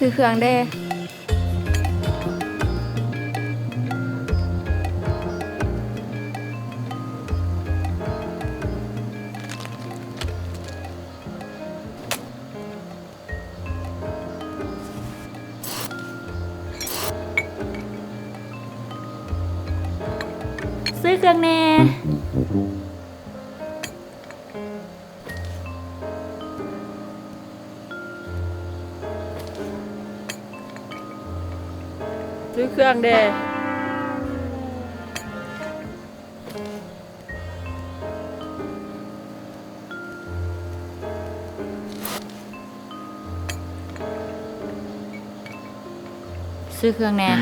ຊື້ເຄື່ອງແດ່. ຊື້ເຄື່ອງແດ່. ຊື້ເຄື່ອງແດ່. ຊື້ເຄື່ອງແດ່.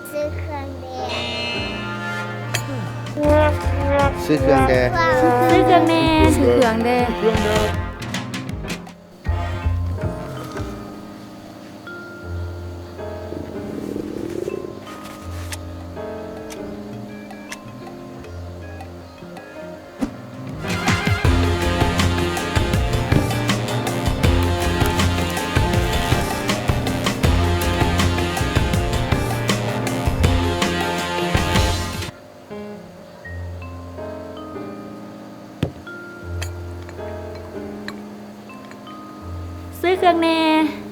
ຊື້ເຄື່ອງແດ່. ຊື້ເຄື່ອງແດ່. ຊື້ເຄື່ອງແດ່. ຊື້ເຄື່ອງແດ່. ຊື້ເຄື່ອງແດ່.